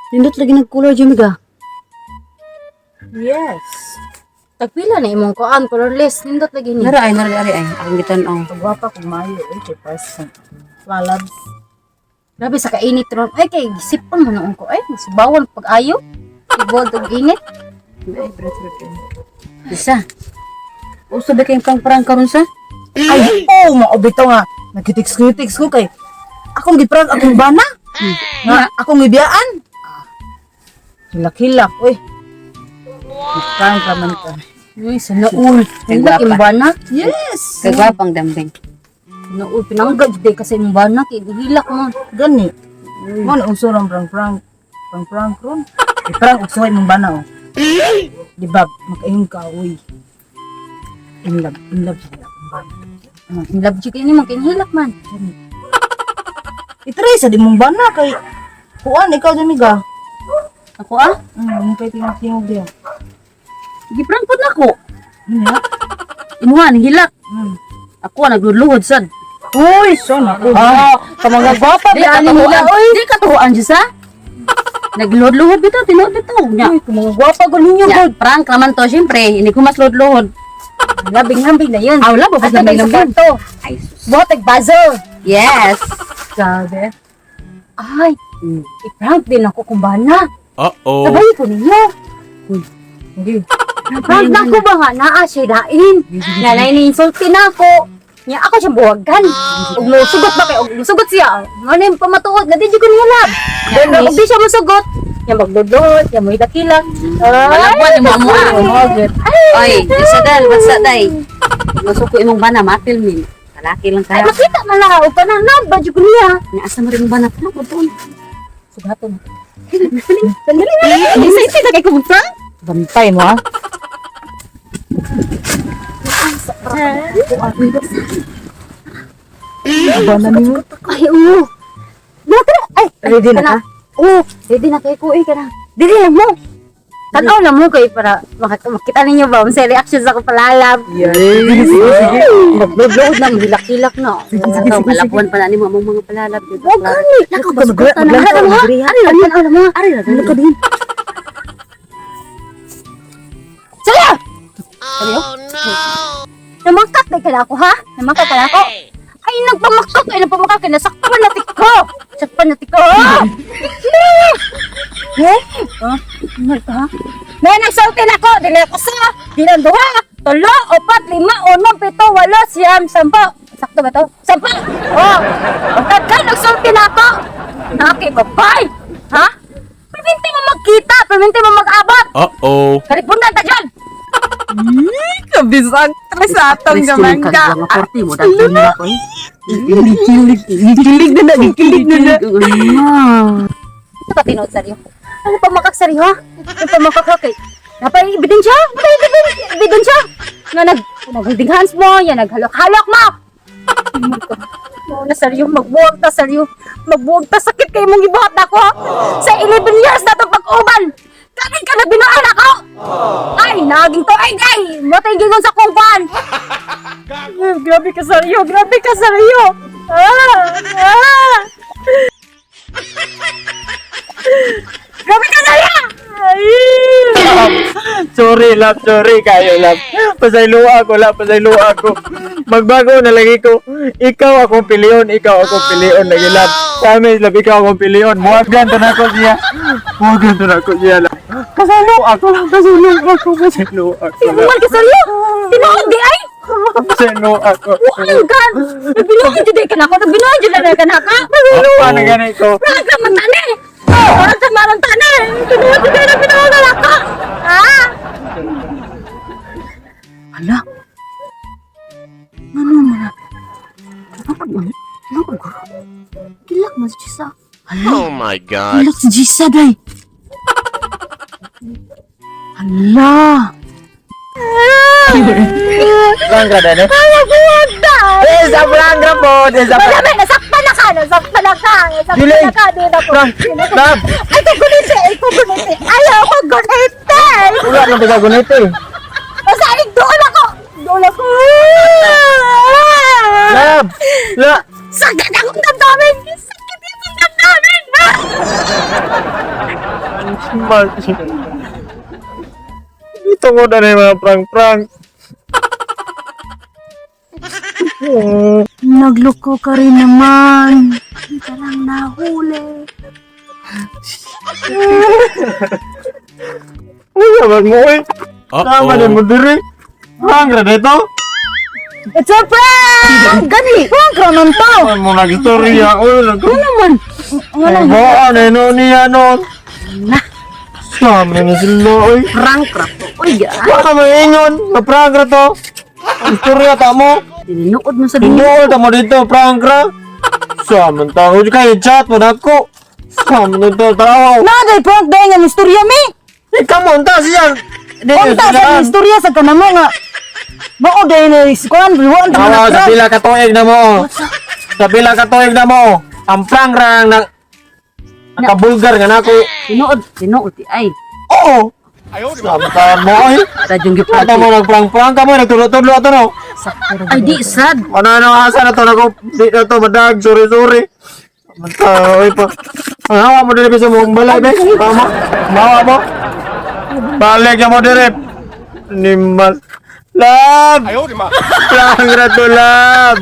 Nindot lagi nag-color, Jimmy. Yes. Tagpila na imong kuan, colorless. Nindot lagi ni. Nara ay, nara ay, ay. Akong gitan-aw. Pagwapa kung maayo eh kay pas lalabs. Grabe sa kainit ron. Ay, kay sipon mo noon ko. Ay, subawan pag-ayo. Ibod og init. Ay, brother. Isa. Uso ba kayong prank-prank karon sa? Ay, oh, mao bitaw nga. Nagkitiks-kitiks ko kay akong giprank akong bana. Nga akong gibiyaan. Ah, hilak-hilak, uy. Prank ra man ka. Uy, sana all. Kay Nindot gwapa. imong bana. Yes. Kay gwapang dambing. Sana all. Pinangga jud eh kasi imong bana. Kay gihilak mo. Gani. Mo na uso ron prank prank. Prank prank ron. I-prank og suway mong bana oh. Di ba makaingon ka uy. In love siya akong bana. Ah, in love jud kayo ni mo. Kay hilak man. I-try sa di mong bana kay kuan ikaw Jamiga. Ako ah? Mo kay tingog-tingog diya. Giprank pod nako. Ano? Imuha ni hilak. Ako ang nagluluhod sad. Uy, so na ko. Ah, Sa mga gwapa, Di biyanin nila. katuhuan. Di katuhuan siya sa. Nagluhod-luhod bitaw, tinuod bitaw. Nya. Uy, kung mga gwapa gud ninyo Nya, gud. prank naman to, syempre. Hindi ko mas luhod-luhod. Labing-lambing na yun. Ah, wala ba? Basta Ato may sa lambing. kwarto. Ay, sus. Buhat puzzle. Yes. Grabe. Ay, i-prank din ako kung bana. Uh-oh. Sabay ko ninyo. Hindi. Prank na ko ba nga naa siya dain. Nga na ini-insulti na ako. Nya ako siyang buwagan. Ug musugot ba kay ug musugot siya. Ngano yung pamatuod nga di jud ko niya lab. Pero ug di siya musugot. Nya magdudot, nya mo hilak-hilak. Malabuan yung mga mua. Oy, Isabel, what's that day? Masuko imong bana, matil min. Kalaki lang Ay kaya. makita man lang og panang lab ba jud ko niya. Nya, asa mo rin imong bana? Ano ko doon? Sugaton. Sandali na. Excited na kay ko mag-prank. Bantay mo ah. Bana nimo. Ay, oo. Dara, ay, Ready na ka? Oo, ready na kay ko eh kana. Dili lang mo. Tanaw lang mo kay para makita ninyo ba unsa reaction sa ako palalab. Yes. Sige, sige, sige. Magdudod na hilak-hilak na. Ikaw, malabuan pa na nimo among mga palalab. Wag kami. Lakaw Mag- ba? Sukutan na. Ari lang mo. Ari lang tanaw lang mo. Ari lang. Ano ka din? Saya! Oh no. Namangkat na ka na ako ha? Namangkat ka na ako? Ay, nagpamakak! Ay, nagpamakak! Ay, nasakpan na ko! Sakpan na ko! Eh? Huh? Ano ka? May nagsulti na ako! Dili ako sa! Dili ang duha! Tulo, upat, lima, unom, pito, walo, siyam, sampo! Sakto ba to? Sampo! Oh! Pagkat ka, nagsulti na ako! Naki, babay! Ha? Perminti mo magkita! Perminti mo mag-abot! Uh-oh. Kalipunan ta dyan! Kabisag tres atong gamangga. Mga 40 mo daghan na ko eh. Gikilig, gikilig na na, gikilig na na. Ito ka tinuod sariyo. Ano pa makaksariyo ha? Ano pa makakakay? Napay ebidensya? Napay ebidensya? Nga nag holding hands mo, yan naghalok-halok mo. No, na sariyo, magbuwag ta sariyo. Magbuwag ta sakit kay mong gibuhat nako. Sa 11 years na itong pag-uban. Kanin ka nagbinuan ako. Ay, naging to. Ay, ay, matay gingon sa kungkuan. Ay, grabe ka sariyo, grabe ka sariyo. Ah, ah. Grabe ka sariyo. Ay. Sorry, love. Sorry kayo, love. Pasaylo ako, love. Pasaylo ako. Magbago na lagi ko. Ikaw akong pilion. Ikaw akong pilion lagi, love. Promise, love. Ikaw akong pilion. Muwagan to na ako siya. Muwagan to na ako siya, love. Pasaylo ako, love. Pasaylo ako. Pasaylo ako, love. Tinuod ka sariyo. Tinuod di ay. Pasaylo ako. Ano ka? Nagbinuan jud ka nako. Nagbinuan jud na ka nako. Paano ganit ko? Parang ka man tani. Parang ka man tani. Tinuod jud na binuan ka nako. Ah! Hala. Ano man na? Ano pag man? Ano pag guro? Gilak man si Jisa. Oh my God. Hilak si Jisa day. Hala. Langgra na, eh? Eh, sa langgra po! Eh, sa Wala may nasakpan na ka. Nasakpan na ka. Nasakpan Dili. na ka. Di na ko. Love! Ay, ko gunite. Ay, ko gunite. Ayaw ko gunite. Wala nang pagkagunit eh. Basta ay, doon ako. Doon ako. Love! La! Sakit akong damdamin. Sakit yung damdamin. Mal. Tungod na yung mga prank-prank. Nagloko ka rin naman. Hindi ka lang nahuli. Uy, naman mo eh. Tama din mo Uh-oh. diri. Prank ra dito. It's a prank! Gani! Prank raman to! Ay mo nag-istorya. Uy, nag- Ano naman? Ano ba? Ano niya nun? Sabi na sila, uy. Prank ra to. Uy, ah. Baka may ingon. Na-prank ra to. Istorya ta mo. Tinuod mo sa dinyo. Tinuod ta mo dito, prank ra. Saman ta. Uy, kayo chat mo na ako. Saman na to, tao. Naday prank dahil nga istorya mi! Ikaw mo, unta siya. Unta sa istorya sa kanamo nga. Mao dahil na iskuan, biwaan ta Oo, na sa prank. pila ka tuig na mo. Sa pila ka tuig na mo. Ang prank ra ang nakabulgar nga nako. Tinuod, tinuod ti ay. Oo. Samta mo ay. Radyong giprank. Ato mo nagprank-prank ka mo, nagtulo-tulo ato no. Ay di sad. Ano ano asa na to nako di na to madag, sorry sorry. Samta oy pa. Ang hawa mo diri sa mong balay be. Mama, mawa mo. Balik na mo diri. Nimal. Love. Prank ra to love.